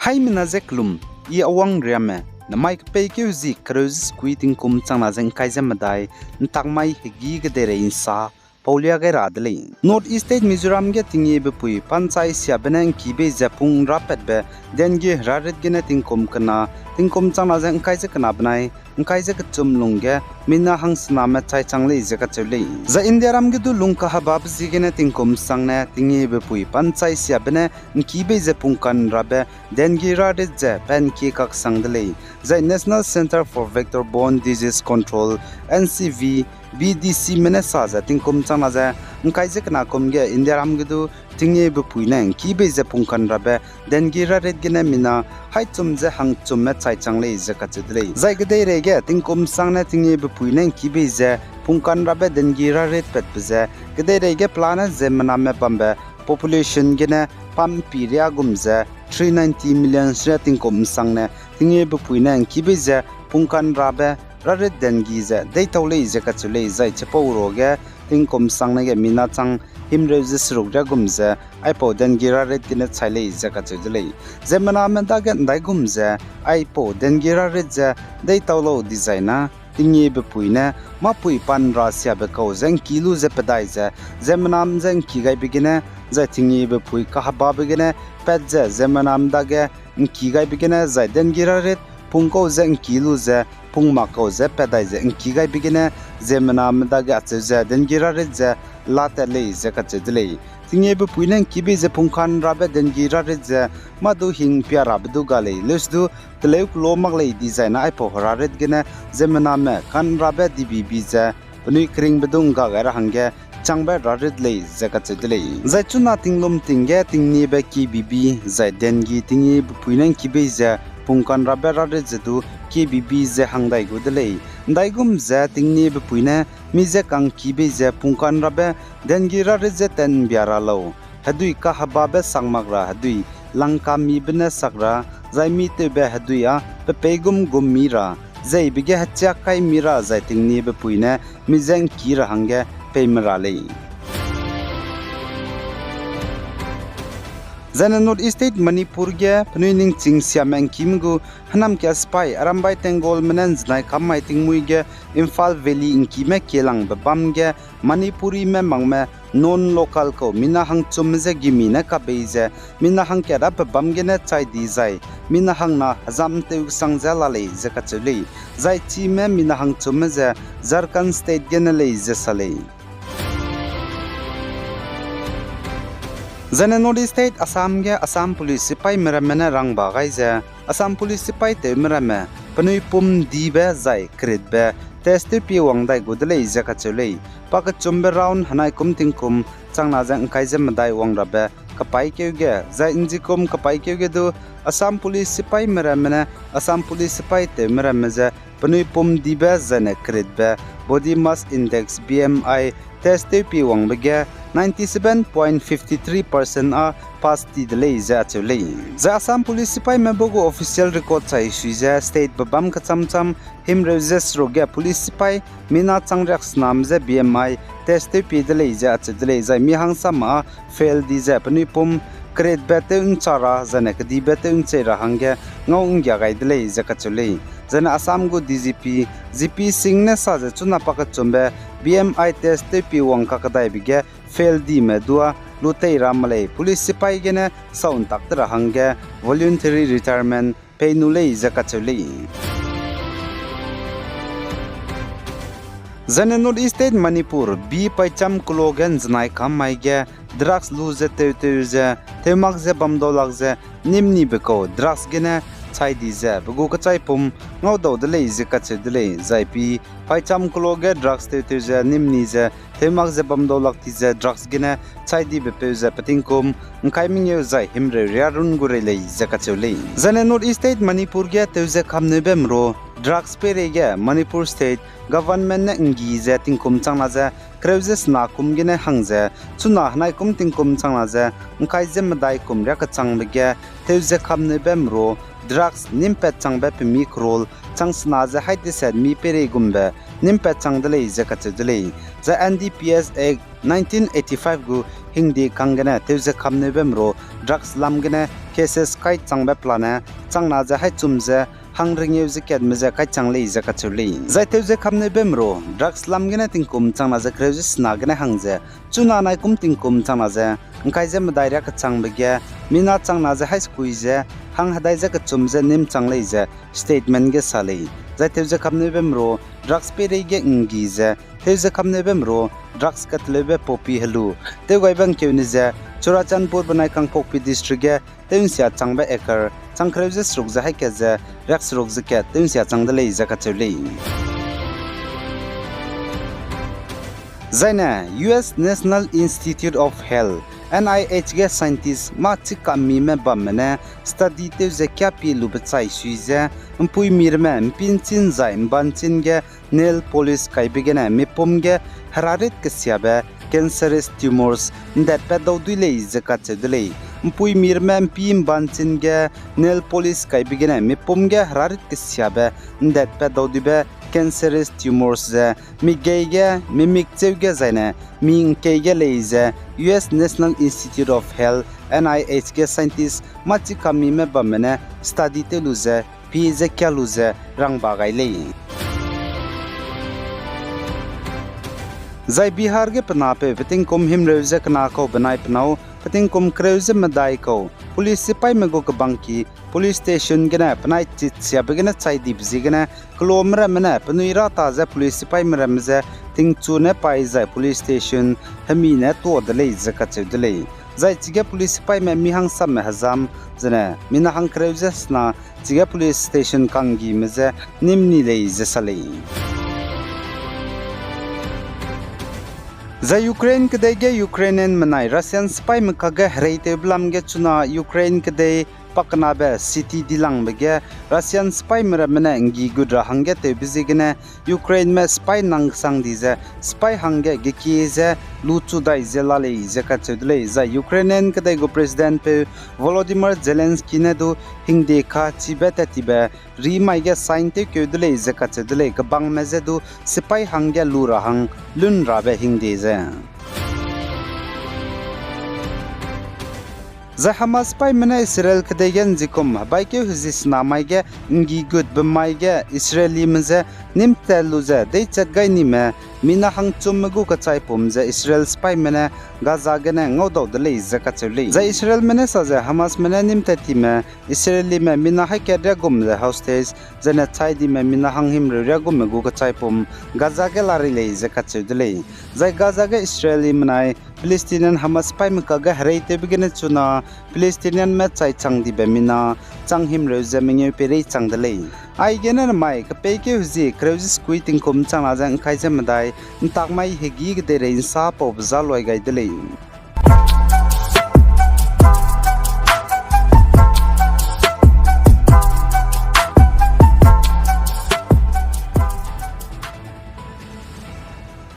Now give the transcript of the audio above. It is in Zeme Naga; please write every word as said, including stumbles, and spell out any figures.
Haimena ze kelum, I Awang Riame, namai kepeikeu zi kereu ze sekui tingkum changna ze ngkai ze medai, ntak mai hegî kedeirei nsa paulia gai ra de lei. North East State Mizoram ge tingyebepui panchai siabe ne ngkî bei ze pung rapatbe dengue herarit gene tingkum kena, tingkum changna ze ngkai ze kena benai ngkai ze kechum lungge mina hangsename chai chang lei ze kacheu lei. Zai Indiaram ge du lung kahebabe ziegene tingkum sangne tingyebepui panchai siabe ne ngkî bei ze pungkanrabe dengue herarit ze pa ngkie kaksang de lei. Zai National Centre for Vector Borne Disease Control, N C V, B D C me ne sa ze tingkum changna ze ngkai ze kena kum ge Indiaram ge du tingyebepui ne ngkî bei ze pungkanrabe dengue herarit gene mina haichum ze hangchumme chai chang lei ze kacheu de lei. Zai kedeirei ge tingkum sangne tingyebepui ne ngkî bei ze pungkanrabe dengue herarit patbe ze kedeirei ge pelane ziemmename bambe population gene pampi riâ gum ze three ninety million ria tingkum sangne tingyebepui ne ngkî bei ze pungkanrabe herarit dengue ze deitau lei ze kacheu lei. Zai chipau ruage tingkum sangne ge mina chang himreu ze seruk riâ gum ze aipau dengue herarit gene chai lei ze kacheu de lei. Ziemmename dage ndaigum ze aipau dengue herarit ze deitau lau dizai na tingyebepui ne mâpui panra siabe kau ze ngkî lu ze pedai ze ziemmename je ngkî gaibe gene, zai tingyebepui kahebabe gene pat ze ziemmename dage ngkî gaibe gene, zai dengue herarit pung kau ze ngkî lu ze pung mak kau ze pedai ze ngkî gaibe gene, ziemmename dage acheu ze dengue herarit ze latat lei ze kacheu de lei. Tingyebepui ne ngkî bei ze pungkanrabe dengue herarit ze mâ du hing pia rabe du ga lei, leuse du teleu kelo mak lei dizai na aipau herarit gene ziemmename kanrabe D B B ze penui keringbe du ngga gai ra hangge changbe herarit lei ze kacheu de lei. Zai chuna tinglum ting ge tingniebe K B B, zai dengue tingyebepui ne ngkî bei ze pungkanrabe herarit ze du K B B ze hang dai gu de lei. Ndaigum ze tingnibepui ne mi je kangkî bei ze pungkanrabe dengue herarit ze tat ’mbia ra lau. Hedui kahebabe sak mak ra hedui, langkamibe ne sak ra, zai mi tewbe hedui â pe peigum gum mi ra, zeibe ge hechiak kai mi ra zai tingnibepui ne mi je ’ngkî ra hangge peime ra lei. Zaine North East State Manipur ge penui ningching siame ’ngkîme gu hênamkia sipai Arambai Tenggolme ne ’nzenai kam mai tingmuî ge Imphal Valley ’ngkîme kielangbe bâm ge Manipurime makme non-local kau mina hangchumme je gimi ne kabei ze mina hangkat â pe bâm gene chai di zai mina hangna hezam tew kesang ze la lei ze kacheu lei. Zai chime mina hangchumme ze Jharkhand State gene lei ze sa lei. Zaine North East State Assam ge Assam Police sipaime ramme ne rangba gai ze, Assam Police sipaitewme ramme penui pum dibe zai keritbe test tewpie wang dai gu de lei ze kacheu lei. Pakechumbe round henai kum tingkum changna ze ’ngkai ze medai wang rabe kapaîkeu ge, zai ’njikum kapaîkeu ge du Assam Police sipaime ramme ne Assam Police sipaitewme ramme ze penui pum dibe zaine keritbe body mass index, B M I, test tewpie wangbe ge ninety seven point fifty three percent â pass ti de lei ze acheu lei. Zai Assam Police sipaime be gu official record chai sui ze statebe bâm kecham cham himreu ze seruk ge police sipai mina chang riaksename je B M I test tewpie de lei ze acheu de lei, zai mi hangsame â fail di ze penui pum keritbe tew ’ncha ra zaine kedibe tew ’nchei ra hangge ngau ’nggia gai de lei ze kacheu lei. Zaine Assam gu D G P G P Singh ne sa ze chuna pakechumbe B M I test tewpie wang kakedaibe ge fail dime du â lutei ra mak lei, police sipai gene sau ’ntak te ra hangge voluntary retirement pei nu lei ze kacheu lei. Zaine North East State Manipur, bi paicham kulo ge ’nzenai kam mai ge drugs lu ze tewtew ze, tewmak ze bam dau lak ze, nîm nibe kau drugs gene chai di ze pe gu kechaipum ngaudau de lei ze kacheu de lei, zai bi paicham kulo ge drugs tewtew ze nîm ni ze tewmak ze bam dau lak ti ze drugs gene chai dibe peu ze pe tingkum ’ngkai mengeu zai himreu riâ run gu rei lei ze kacheu lei. Zaine North East State Manipur ge tewze kamneube mru drugs peireige Manipur State Government ne ’nggi ze tingkum changna ze kereu ze sena kum gene hang ze chuna henai kum tingkum changna ze ’ngkai ze medai kum riâ kechangbe ge tewze kamneube mru drugs nîmpat changbe pemi crore chang sena ze haî deset mi peirei gumbe nîmpat chang de lei ze kacheu de lei. Zai N D P S Act nineteen eighty-five gu hingde kang gene tewze kamneube mru drugs lam gene cases kai changbe pelane changna ze haî chum ze hang rengeu ze katme ze kai chang lei ze kacheu lei. Zai tew ze kamneube meru drugs lam gene tingkum changna ze kereu ze sena gene hang ze chuna nai kum tingkum changna ze ngkai ze medai riâ kechangbe ge mina changna ze haî sekui ze hang hedai ze kechum ze nîm chang lei ze statement ge sa lei. Zai tew ze kamneube meru drugs peirei ge nggi ze tew ze kamneube meru drugs kateleube poppy helu tewgaibe ngkeune ze Churachandpur benai Kangpokpi District ge tew nsia changbe acre chang kereu ze seruk ze haî kat ze riak seruk ze kat tew nsia chang de lei ze kacheu lei. Zaine U S National Institute of Health, N I H ge scientist mâ chikammime bamme ne study tew ze kiapie lube chai sui ze mpuimi ramme ’mpi ’nchin zai ’mba ’nchin ge nail polish kaibe gene mipum ge herarit kesiabe cancerous tumors ’ndatpat dau dui lei ze kacheu de lei. ’Mpuimi ramme ’mpi ’mba ’nchin ge nail polish kaibe gene mipum ge herarit kesiabe ’ndatpat dau duibe cancerous tumors ze migei ge, mimik cheu ge zaine mi ’ngkei ge lei ze U S National Institute of Health, N I H ge scientist mâ chikammime bamme ne study tew lu ze pie ze kia lu ze rangba gai lei. Zai Bihar ge pe napeu pe tingkum himreu ze kena kau benai pe nâu pe tingkum kereu ze medai kau police sipaîme gu kebangki police station gene penai chit siabe gene chai dibe ziegene keloa meramme ne penui ra ta ze police sipaîme ramme je tingchu ne pai zai police station hemi ne tuâ de lei ze kacheu de lei. Zai chige police sipaîme mi hangsamme hezam zene mina hang kereu ze sena chige police station kanggime je nîm ni lei ze sa lei. Zai Ukraine kedei ge Ukrainian menai Russian sipaîme kage hereitewbe lam ge chuna Ukraine kedei pakenabe city dilangbe ge Russian sipaîme ramme ne nggi gut ra hangge tewbe ziegene Ukraineme sipaî nang kesang di ze sipaî hangge gekie ze luchu dai ze la lei ze kacheu de lei. Zai Ukrainian kedei gu presidentpeu Volodymyr Zelensky ne du hingde kachibe tat tibe ri mai ge sign tewkeu de lei ze kacheu de lei, kebangme je du sipaî hangge lu ra hang lun rabe hingde ze. Zai Hamas sipaîme ne Israel kedei ge nzikum hebaikeu hezi sena mai ge nggi gutbe mai ge Israelime je nîm tat lu ze deichat gai nime mina hangchumme gu kachaipum ze Israel sipaîme ne Gaza gene ngaudau de lei ze kacheu lei. Zai Israelme ne sa ze Hamasme ne nîm tat time Israelime mina haî kat riagum ze hostage, zene chai dime mina hang himreu riagumme gu kachaipum Gaza ge la rei lei ze kacheu de lei. Zai Gaza ge Israelime nai Palestinian Hamas sipaîme kage hereitewbe gene chuna Palestinianme chai chang dibe mina chang himreu ze mengeu peirei chang de lei. Aigene nemai kepeikeu hezi kereu ze sekui tingkum changna ze ngkai ze medai ntak mai hegî kedeirei nsa paube za luai gai de lei.